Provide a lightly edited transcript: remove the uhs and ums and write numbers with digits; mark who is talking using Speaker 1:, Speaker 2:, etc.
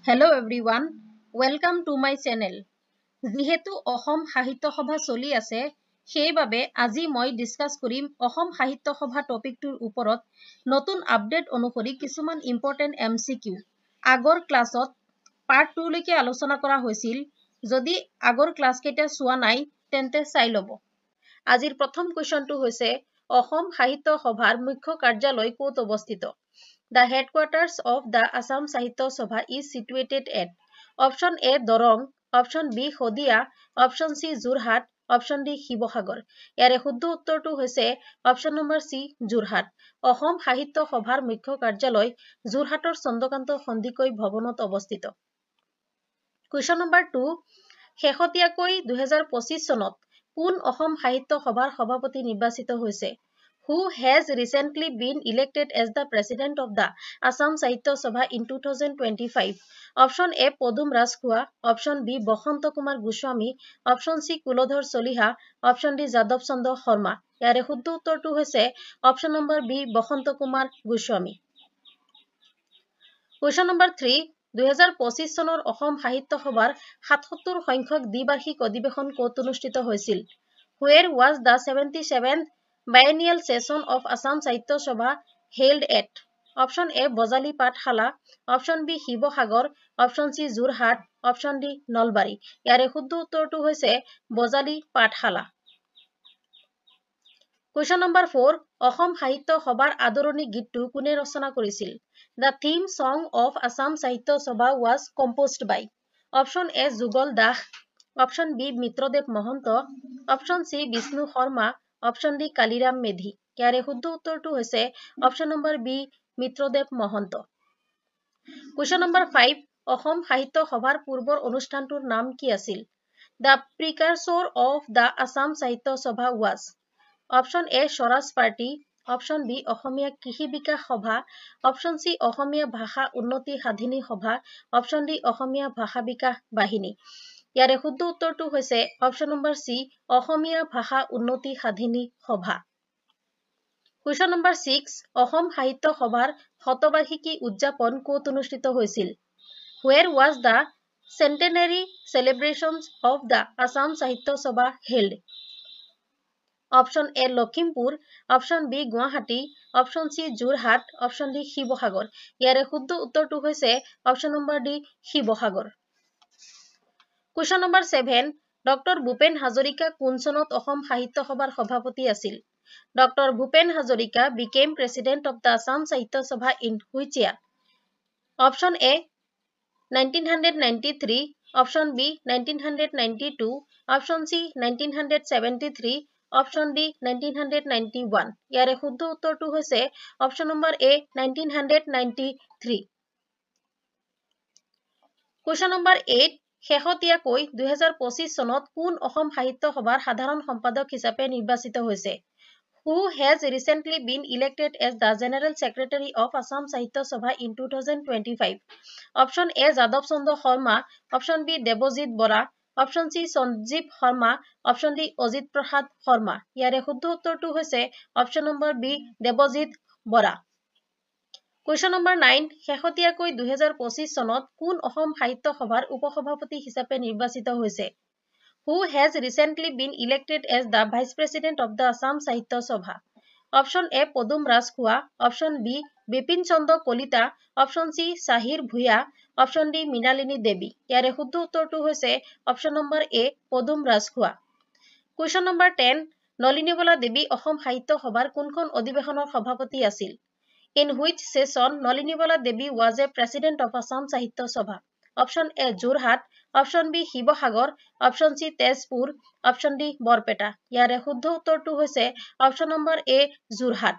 Speaker 1: Hello everyone, welcome to my channel. যিহেতু অসম সাহিত্য সভা চলি আছে, সেইবাবে আজি মই ডিছকাছ কৰিম অসম সাহিত্য সভা টপিকটোৰ ওপৰত নতুন আপডেট অনুসৰি কিছুমান ইম্পৰ্টেণ্ট MCQ। আগৰ ক্লাছত পাৰ্ট 2লৈকে আলোচনা কৰা হৈছিল। যদি আগৰ ক্লাছকেইটা চোৱা নাই, তেন্তে চাই ল'ব। আজিৰ প্ৰথম কুৱেশ্যনটো হৈছে, অসম সাহিত্য সভাৰ মুখ্য কাৰ্যালয় ক'ত অৱস্থিত? The headquarters of the Assam Sahitya Sabha is situated at option A Darrang, option B Sadiya, option C Jorhat, option D Sivasagar. ইয়াৰে শুদ্ধ উত্তৰটো হৈছে option number C, Jorhat. Assam সাহিত্য সভাৰ মুখ্য কাৰ্যালয় যোৰহাটৰ চন্দ্ৰকান্ত সন্দিকৈ ভৱনত অৱস্থিত। কুৱেশ্যন নম্বৰ 2, শেহতীয়াকৈ 2025 চনত কোন অসম সাহিত্য সভাৰ সভাপতি নিৰ্বাচিত হৈছে? Who has recently been elected as the president of the Assam Sahitya Sabha in 2025? Option A Padum Rajkhowa, option B Basanta Kumar Goswami, option C Kuladhar Chaliha, option D Yadav Chandra Sharma. ইয়াৰে শুদ্ধ উত্তৰটো হৈছে option number B Basanta Kumar Goswami. Question number 3, 2025 চনৰ অসম সাহিত্য সভাৰ 77 সংখ্যক দ্বিবাৰ্ষিক অধিৱেশন ক'ত অনুষ্ঠিত হৈছিল? Where was the 77th biennial session of Assam Sahitya Sabha held at? Option A Bajali Pathsala, option B Sivasagar, option C Jorhat, option D Nalbari. ইয়াৰে শুদ্ধ উত্তৰটো হৈছে বজালী পাঠশালা। কুৱেশ্যন নম্বৰ 4, অসম সাহিত্য সভাৰ আদৰণি গীতটো কোনে ৰচনা কৰিছিল? The theme song of Assam Sahitya Sabha was composed by option A Jugal Das, option B Mitradev Mahanta, option C Bishnu Sharma, option D Kaliram Medhi. ইয়াৰে শুদ্ধ উত্তৰটো হৈছে option number B Mitradev Mahanta. Question number 5, Assam সাহিত্য সভাৰ পূৰ্বৰ অনুষ্ঠানটোৰ নাম কি আছিল? The precursor of the Assam Sahitya Sabha was option A Swaraj party, option B Asomiya Krishi Bikash Sabha, option C Asomiya Bhasha Unnati Sadhini Sabha, option D Asomiya Bhasha Bikash Bahini. ইয়াৰে শুদ্ধ উত্তৰটো হৈছে option number C অসমীয়া ভাষা উন্নতি সাধিনী সভা। Question number 6, Assam সাহিত্য সভাৰ শতবাৰ্ষিকী উদযাপন ক'ত অনুষ্ঠিত হৈছিল? Where was the centenary celebrations of the Assam Sahitya Sabha held? Option A Lakhimpur, option B Guwahati, option C Jorhat, option D Sivasagar. ইয়াৰে শুদ্ধ উত্তৰটো হৈছে option number D Sivasagar. Question number 7, doctor Bhupen Hazarika কোন চনত অসম সাহিত্য সভাৰ সভাপতি আছিল? Doctor Bhupen Hazarika became president of the Assam Sahitya Sabha in which year? Option A 1993, option B 1992, option C 1973, option D 1991। ইয়াৰে শুদ্ধ উত্তৰটো হৈছে option number A 1993। Question number 8, শেহতীয়াকৈ 2025 চনত কোন অসম সাহিত্য সভাৰ সাধাৰণ সম্পাদক হিচাপে নিৰ্বাচিত হৈছে? Who has recently been elected as the general secretary of Assam Sahitya Sabha in 2025? Option A Yadav Chandra Sharma, option B Debajit Bora, option C Sanjeev Sharma, option D Ajit Prasad Sharma. ইয়াৰে শুদ্ধ উত্তৰটো হৈছে option number B Debajit Bora. Question number 9, শেহতীয়াকৈ 2025 চনত কোন অসম সাহিত্য সভাৰ উপসভাপতি হিচাপে নিৰ্বাচিত হৈছে? Who has recently been elected as the vice president of the Assam Sahitya Sabha? Option A Padum Rajkhowa, option B Bipin Chandra Kalita, option C Sahir Bhuyan, option D Mrinalini Devi. ইয়াৰে শুদ্ধ উত্তৰটো হৈছে option number A Padum Rajkhowa. Question number 10, Nalinibala Devi Assam Sahitya সভাৰ কোনখন অধিৱেশনৰ সভাপতি আছিল? In which session Nalinibala Devi was a president of Assam Sahitya Sabha? Option A Jorhat, option B Sivasagar, option C Tezpur, option D Barpeta. ইয়াৰে শুদ্ধ উত্তৰটো হৈছে option number A Jorhat.